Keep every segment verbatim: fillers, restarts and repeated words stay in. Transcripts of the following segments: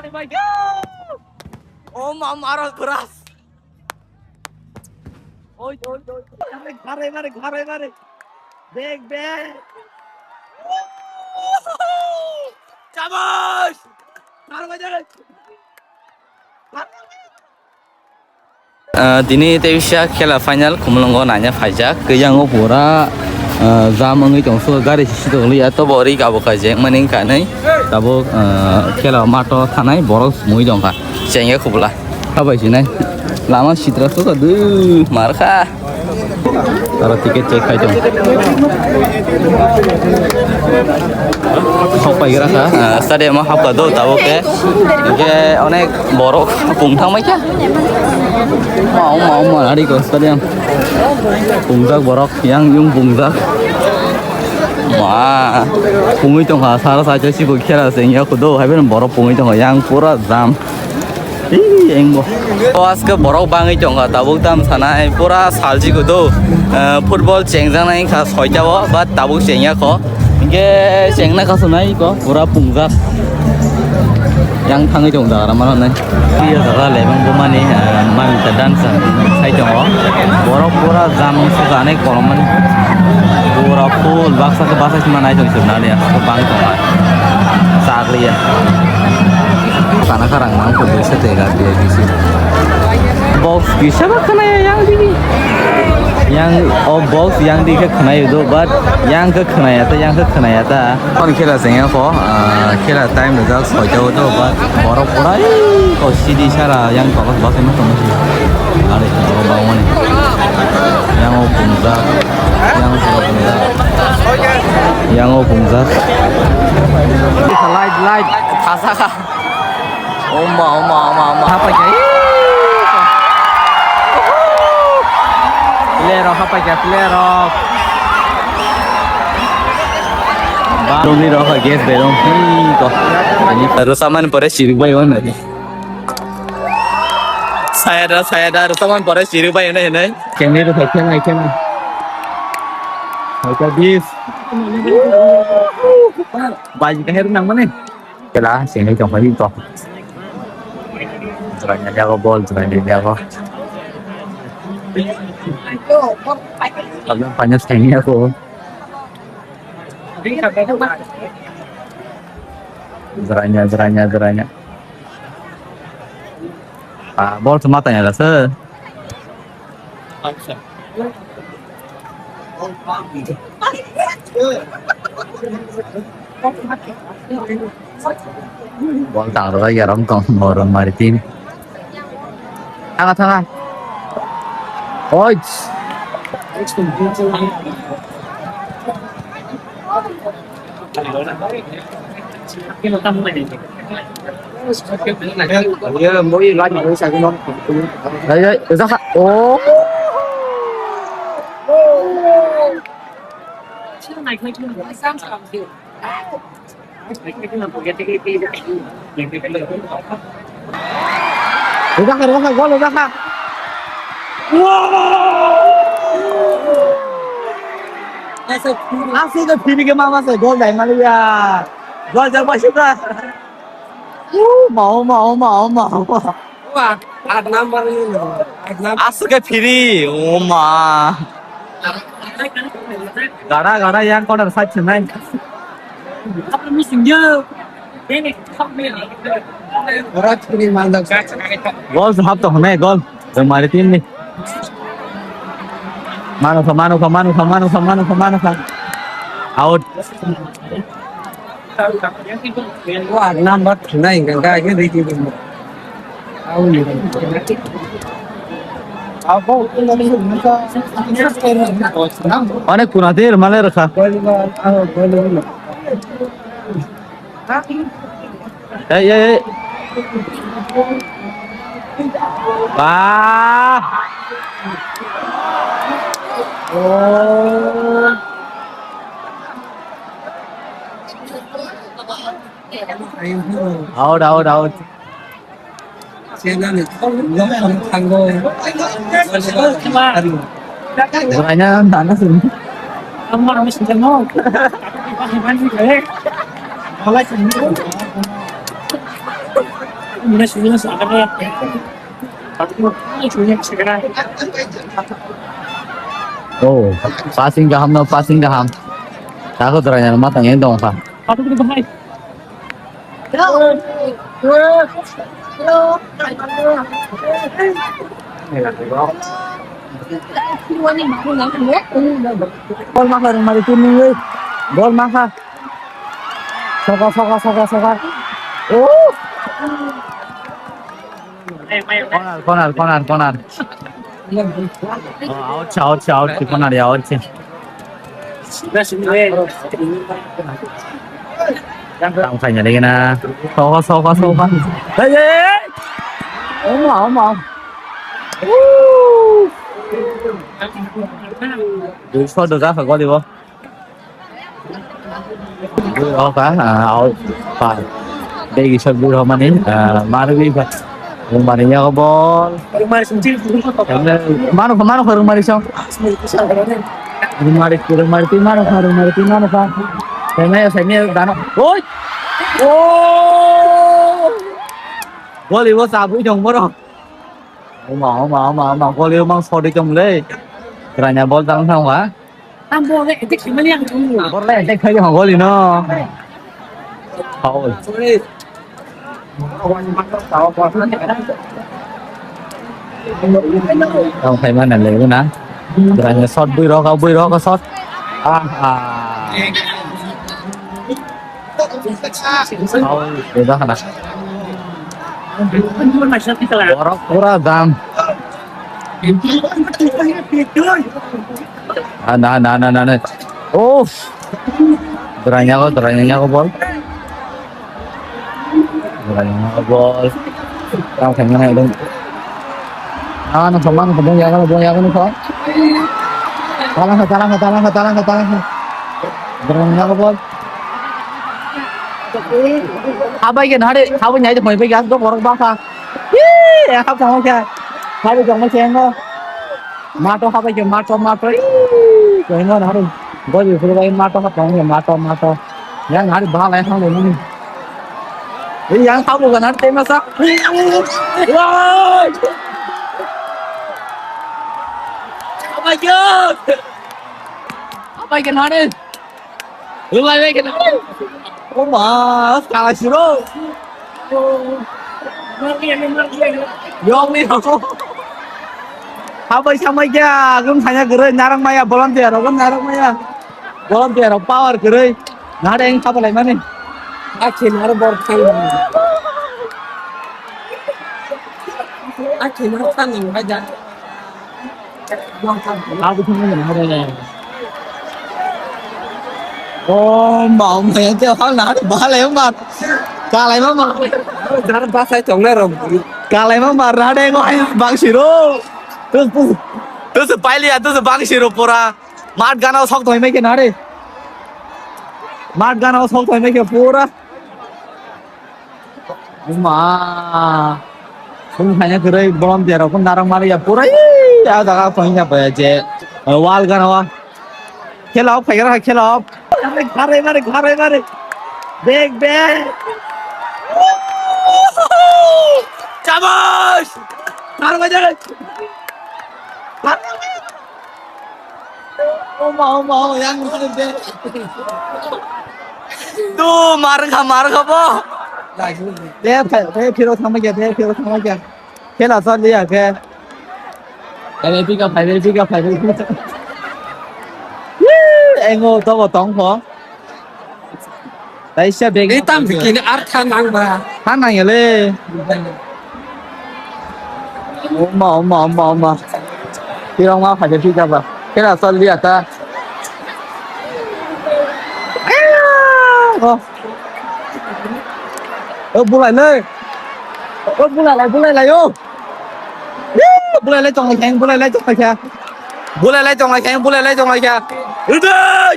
Oh my god! Oh my god, bras! Oi, oi, oi. Gharai mare, gharai mare. Bek, bek. Shabash! Gharai mare. Ah, tini teisa khela final Khumulwngo naina phaijak. Khe yang o pura, ah, jam wngwi tong, so gari si tong liya, to bo ri kabo kha jeng mani wngkha nai. Tabuk, ah, khela mato thanai borok mui tong kha. Chengya khubla. Habai sinai. Lama sitra so ka du mar kha. Aro ticket check khai tong. Hok pai gra kha, ah, stadium o hapka do tabuk khe. Hingke onek borok pung thang mai kha. Mau, mau, mau, ari ko stadium. Pungjak borok, yang yung pungjak. Ma, pungwi tong kha, sara sa sibo khera se, ya kudo, hai ben borok pungwi tong kha, yang pura jam. Ih, engbo. O aske borok bangwi tongkha, tabuk tam sanai, pura salji kudo. Eh, football chengjaknai wngkha soita o, but tabuk chengya kho. Hingke chengna kha sunai ko, pura pungjak. Yang thangwi tong jaga rama nai. Iya jaga lebeng bumani, eh, mami ta dance sai tongo. Borok pura jam sujanai kolomani. Pura full baksa ke baksa sima nai tong sibna liya, bang tong ai. Chakliya. Kana karang nang ko bisa tega dia bisi. Box bisa ba khna ya yang di. Yang, oh, box yang di ke khna ya do, but yang ke khna ya ta, yang ke khna ya ta. Kon khela sengya ko, ah, khela time rijak soita o do, but borok pura, eh, ko sidi sara yang ko bas bas ma tong si. Are borok bangmani. Yang o pungjak, yang o pungjak. Yang o pungjak. Light, light. Thasa kha. Oma, oma, oma, oma. Hapa kya? Player rok hapa kya? Player rok. Ba, dongni rok ha, gas belong. Hi ko. Ani rwchapmani pore chirikbai o nai. Saya da, saya da, rwchapmani pore chirikbai o nai, nai. Kemni rok ha, kemai, kemai. Hoika bis. Bai kahir nang mane. Kela, sini tong kali to. Jeranya jago bol, jeranya jago. Abang panjang sini aku. Jeranya, jeranya, jeranya. Ah, bol semata ya lah se. Bol tang rwjak ya, rom tong, morom mari tin. Thanga, thanga. Oi. Ai, ai, ujak kha. Oh. Ujak kha, ujak kha, gol ujak kha. Wow! Aswk, aswk khe phiri khe mama se gol dai maliya. Gol jak bai sukha. Uma, uma, uma, uma, uma. Wah, aat number ni, aat number. Aswk khe phiri, uma. Gada, gada, yang corner side se nai. Ora chini mandak. Gol se hap to hone, gol. Jeng mari team ni. Manu kha, manu kha, manu kha, manu kha, manu kha, manu kha. Out. Wah, number nine kan ka ke riki. Onek kuna der male rakha. Ei, ei, ei. Ba. Oh. Out, out, out. Banyak anak sini. Oh, passing kaham no, passing kaham. Tako dora yang matang yang dong kha. Bol makha rwng mari tini oi. Bol makha. Soka, soka, soka, soka. Oh. Corner, corner, corner, corner. Oh, out, out, out, corner ya, out. Tang khaina lagi na. Soka, soka, soka. Hey, hey, hey. Oma, oma. Woo. Dui so doja kha goli bo. Bui rok, ah, ah, out. Pa. Dei gisa bui rok mani, ah, marwi ba. Rwngmani yago bol. Mano, mano, rwngmani song. Rwngmani, rwngmani, twi mano, rwngmani, twi mano. Saimaya, saimaya, dano. Oi! Oh! Goli bo chabwi tong borok. Oma, oma, oma, oma, goli mang sodi tong le. Ranya bol dang thang ba. Ang bol le attack khaimani ang thung. Bol le attack khai hong goli no. Foul. Tong khai mana le na. Ranya shot bui rok, bui rok shot. Ah, ah. Foul, beda khana. Borok pura jam. Ah, na, na, na, na, na. Uff. Doranya ko, doranya ko bol. Doranya ko bol. Tang thang na dong. Ah, no, saman ko dong ya, ko dong ya, ko. Talang kha, talang kha, talang kha, talang kha, talang kha. Doranya ko bol. Habai ke nare, habai nyai de phai bai gas do borok ba kha. Ih, ya kha tong kha. Habai jong ma cheng no. Mato habai ke mato, mato. Ih, koi no nare. Goli phuru bai mato kha tong ke mato, mato. Yang hari ba lai thang le ni. Ih, yang kha bu ga nare tema sa. Woi. Habai ke. Habai ke nare. Rwlai bai khe. O ma, kala siro. Yong ni no. Habai samai kya, gum thanya gere, narang maya, volunteer, gum narang maya. Volunteer, power gere. Nade eng habai lai mani. Akhe naro bor thang. Akhe naro thang, haja. Oh, mau maya te hal na ba le ma. Kalai ma ma. Jar ba sai tong na ro. Kalai ma ma ra de ko ai bang siro. Tu tu tu se pai liya tu se bang siro pura. Mat gana sok thoi mai ke na re. Mat gana sok thoi mai ke pura. Uma. Sung hanya kere bolom dia rokon narang mari ya pura ya jaga poin ya ba je wal gana wa. Khela op, khela op, khela op. Kharai mari, kharai mari. Bek, bek. Shabash. Kharai mari. Oma, oma, oma, yang mana de? Tu, mar kha, mar kha bo. De, de, phiro thangma kya, de, phiro thangma kya. Khela sa liya khe. Phai bai pika, phai bai pika, phai bai pika. Engo to bo tong pho. Taisa bag. Ni tam bikini ar tha nang ba. Tha nang ya le. Oma, oma, oma, oma. Tirong ma phai pika ba. Kera sol dia ta. Oh. Oh, bulai le. Oh, bulai lai, bulai lai, oh. Woo! Bulai lai tong lai kha, bulai lai tong lai kha. Bulai lai tong lai kha, bulai lai tong lai kha. Rudai!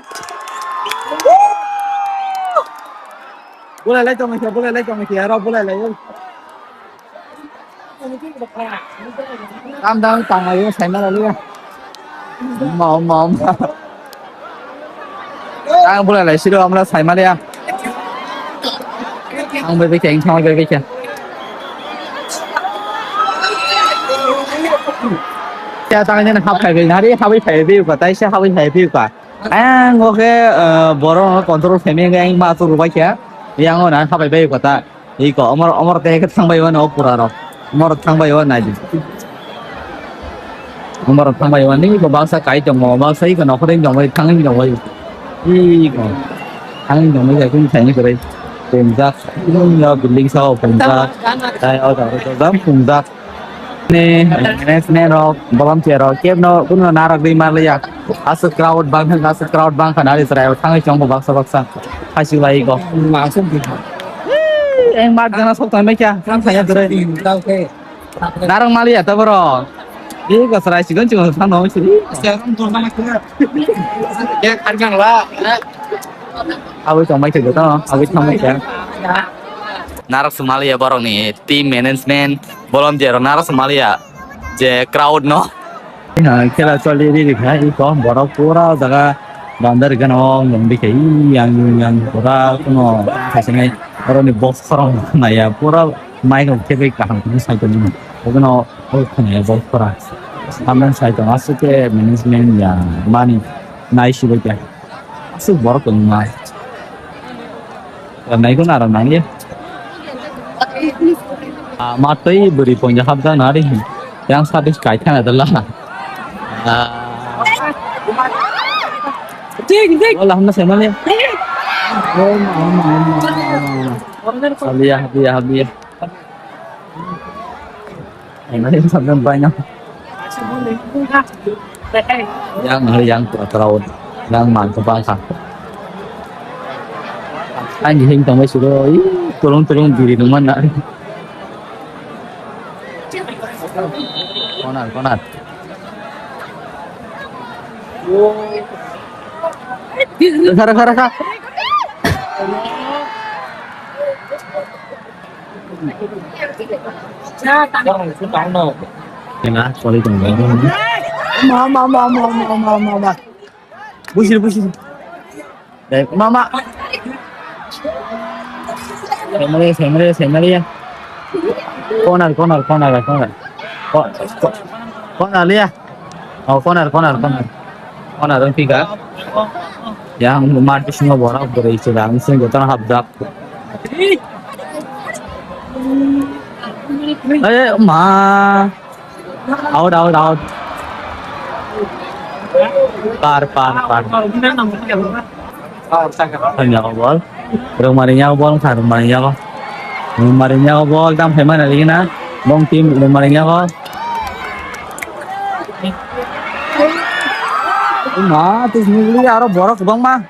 Woo! Bulai lai tong lai kha, bulai lai tong lai kha, aro bulai lai. Tam dam tang lai, sai ma lai ya. Ma, ma, ma. Ang bulai lai siro amra sai ma lai ya. Ang bai bai kha, ang bai bai kha. Ya, tang nini hap khai bai, nari habai khai bai ka, tai se habai khai bai ka. Ang oke, eh, borok no control khaimeng ang ma tu rubai kha. Yang o na habai bai ka ta. Iko, omor, omor te ke thang bai wano pura ro. Omor thang bai wano nai. Omor thang bai wani ko baksa kai tong mo, baksa iko no khoreng tong bai, thang tong bai. Iko. Thang tong bai, kun thang ni kore. Punjak, ya building sa punjak. Tai o da, da punjak. Ni, management rok, volunteer rok, kebno, kuno narok di marliya. Aswk crowd bang, aswk crowd bang khana di serai, thangwi chongo baksa baksa. Khasi lai ko. Masuk di. Eng mat jana sok tangbai kya, thang khaya dure. Narok maliya ta boro. Di ko serai sigon sigon thang no si. Ya, kan dona kira. Ya, kan kan la. Abui tongbai kya, abui tongbai kya. Narok se maliya borok ni team management. Bolom je rok narok se maliya je crowd no. Khela choli ri ri kha iko borok pura jaga bandar gana o nung di kha yang yang pura kuno khaisani oro ni box khorang naya pura mai no khe bai kaham khe sai tong no. Ogono o khna ya box khora. Samang sai tong aswk khe management ya mani nai si bai kha. Aswk borok tong ma. Nai ko naro nang ye. Ah, matwi bwrwi ponja hapjak nari. Yang sabis kai thana dala. Ah. Wala hamna sema le. Habiya, habiya, habiya. Yang hari yang terlalu yang mantap bangsa. Ang hing tongbai suro, ih, tulung tulung diri nungman na. Konar, konar. Rakha, rakha, rakha. Ina, sorry, tong. Ma, ma, ma. Busil, busil. Dai, ma, ma. Family, family, family ya. Corner, corner, corner, corner. Ko-, ko-, corner ya. Oh, corner, corner, corner. Corner wng phi kha. Yang mat bisingo borok bwrwi chwla wng swngo jotono hapjak. Eh, ma. Out, out, out. Par, par, par. Thangya ko bol. Rungmari nya ko bol, thang rungmari nya ko. Rungmari nya ko bol, tam phai mana lagi na. Bong team rungmari nya ko. Ma, tis nugli aro borok kwbangma.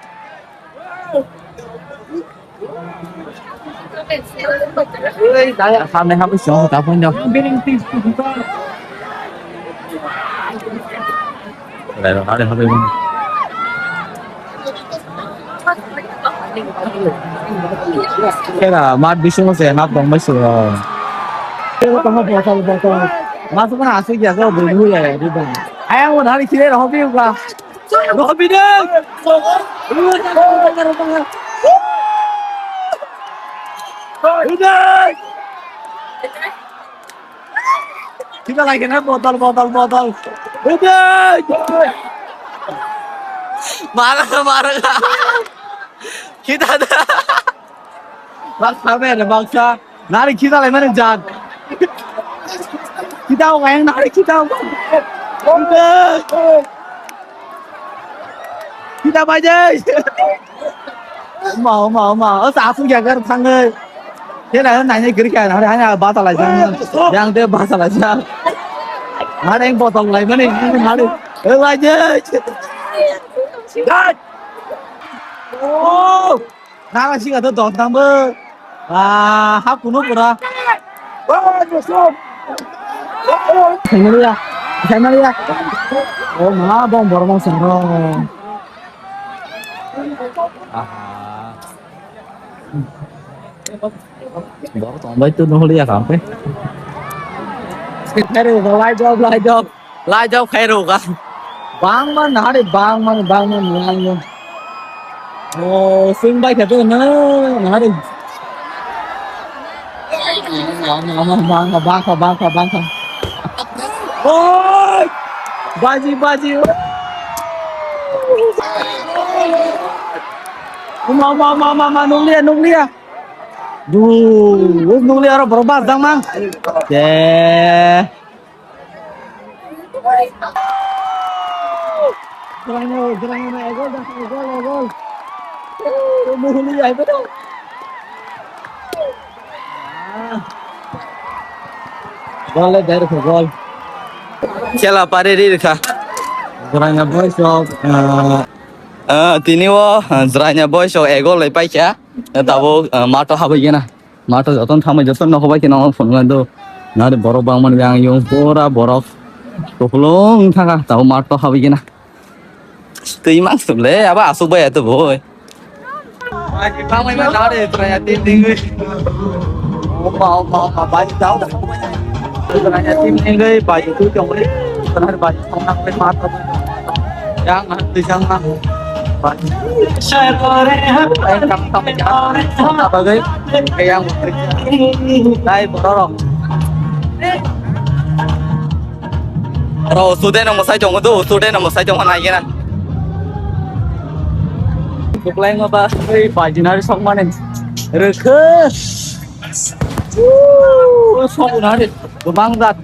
Samne habai song ta phone jao. Dai, dai, dai, dai. Kera, mat bisingo se hap tong bai se. Kera tong bai botol, botol. Mas mana asik ya, so bulu ya, ya, di bang. Ayang mo hari kire rohobi uga. Rohobi deh. Rohobi deh. Kita lagi na botol, botol, botol. Udah. Marah, marah. Kita ada. Bangsa, bangsa. Nari kita lagi mana, Jan? Kita orang yang nari kita. Udah. Kita bajai. Oma, oma, oma. O sa asuk ya gar thangwi. Khe na nai nai giri kha na hare hanya bata lai jang. Yang de bata lai jang. Hare eng botol lai mani hare. E lai je. Oh. Nang sing ada dot nang be. Ah, hap kuno pura. Family ya. Family ya. Oh, ma bong bor bong sero. Aha. Bok tong bai tu nuhli ya kampe. Khairo ga lai job, lai job. Lai job khairo ga. Bang man hari bang man bang man lai job. Oh, sing bai khato na hari. Bang bang bang bang bang. Oi. Baji, baji. Uma, uma, uma, uma, uma, nukliya, nukliya. Du, nukliya, oro borok bas dang mang. Ye. Gerang, gerang, egol, egol, egol. Muhuni, ai betul. Gol le der kho gol. Khela pare ri rikha. Jranya boys rok, ah, ah, tini o, ah, Jranya boys rok egol lai paikha. Tabuk, ah, mato habai gena. Mato joton thamai joton no hobai khe no phunuknai do. Nari borok bangmani yang yung pura borok. Kuplung thangkha tabuk mato habai gena. Twi mang sum le, abo aswk bai ato boi. Bai, bang mai ma da de, tra ya tin ding wi. Opa, opa, opa, bai, dau. Tra ya tin ding wi, bai, tu jong wi. Tra bai, ong nang wi ma ta. Yang, ah, tu jang ma. Bai. Bai, kam, kam, ya. Apa gai? Yang, dai, borok. Oro student no mwsai tongo do, student no mwsai tongo nai gena. Buklai ma ba, ei bajinari sok mane. Rwkhe. Woo, sok nari. Gobang jat.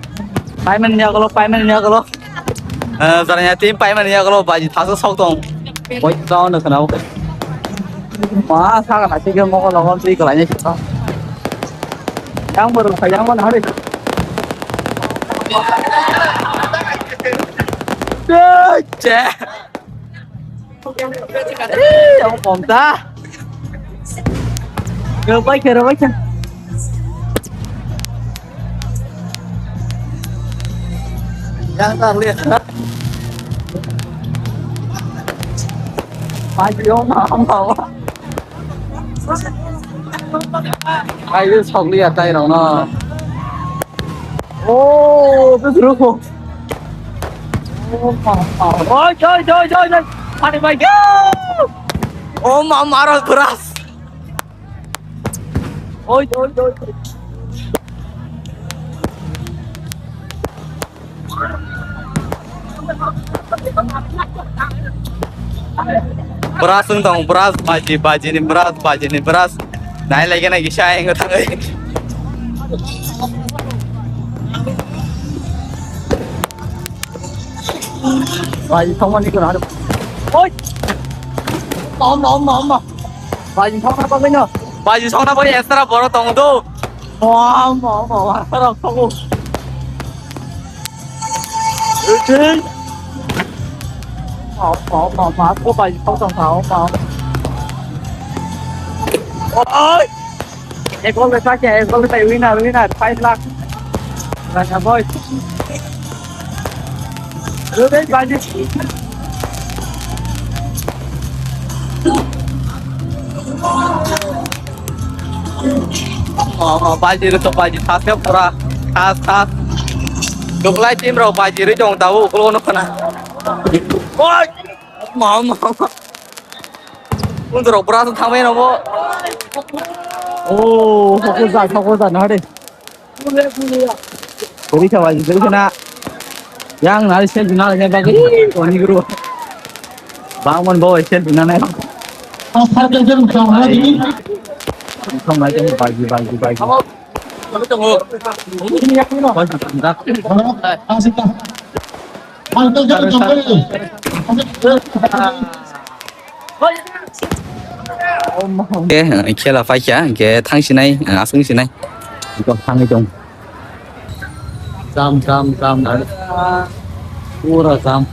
Payment ni agolo, payment ni agolo. Eh, jaranya team payment ni agolo, baji thaso sok tong. Oi, tao no khna. Ma, sa ka hati ke mo ko logon twi kalai ni. Yang baru sayang mana hari? Cek. Ih, yang konta. Rabai ke, rabai ke. Yang tak lihat. Pagi yang mau. Ai, sok liya tai rong no. Oh, tu seru ko. Oh, ma, ma. Oi, oi, oi, oi, oi. Ani bai. Oh, ma, maro beras. Oi, oi, oi. Beras wng tong, beras baji, baji ni beras, baji ni beras. Nai lagi na kisa yang tang. Baji tong mani kena. Oi. Om, om, om, om. Baji songna bagwi no. Baji songna bagwi extra borok tongo do. Wah, ma, ma, ma, rok tongo. Oi. Ekol de sake, ekol de winner, winner, five lakh. Raja boy. Rudai baji. Oh, oh, baji rito baji, thas ya pura, thas, thas. Duklai team rok baji ri jong tau, ulo no khana. Oi! Ma, ma, ma. Undur rok pura thang mai no bo. Oh, fokus da, fokus da, na de. Kori khawa, kori khana. Yang nari sel dina lagi bagi. Oni guru. Bangun bawa sel dina nai. Song nai jeng bagi, bagi, bagi. Bagi, bagi. Hingke, eh, khela paikha, hingke thang sinai, eh, aswng sinai. Iko thangwi tong. Jam, jam, jam. Pura jam.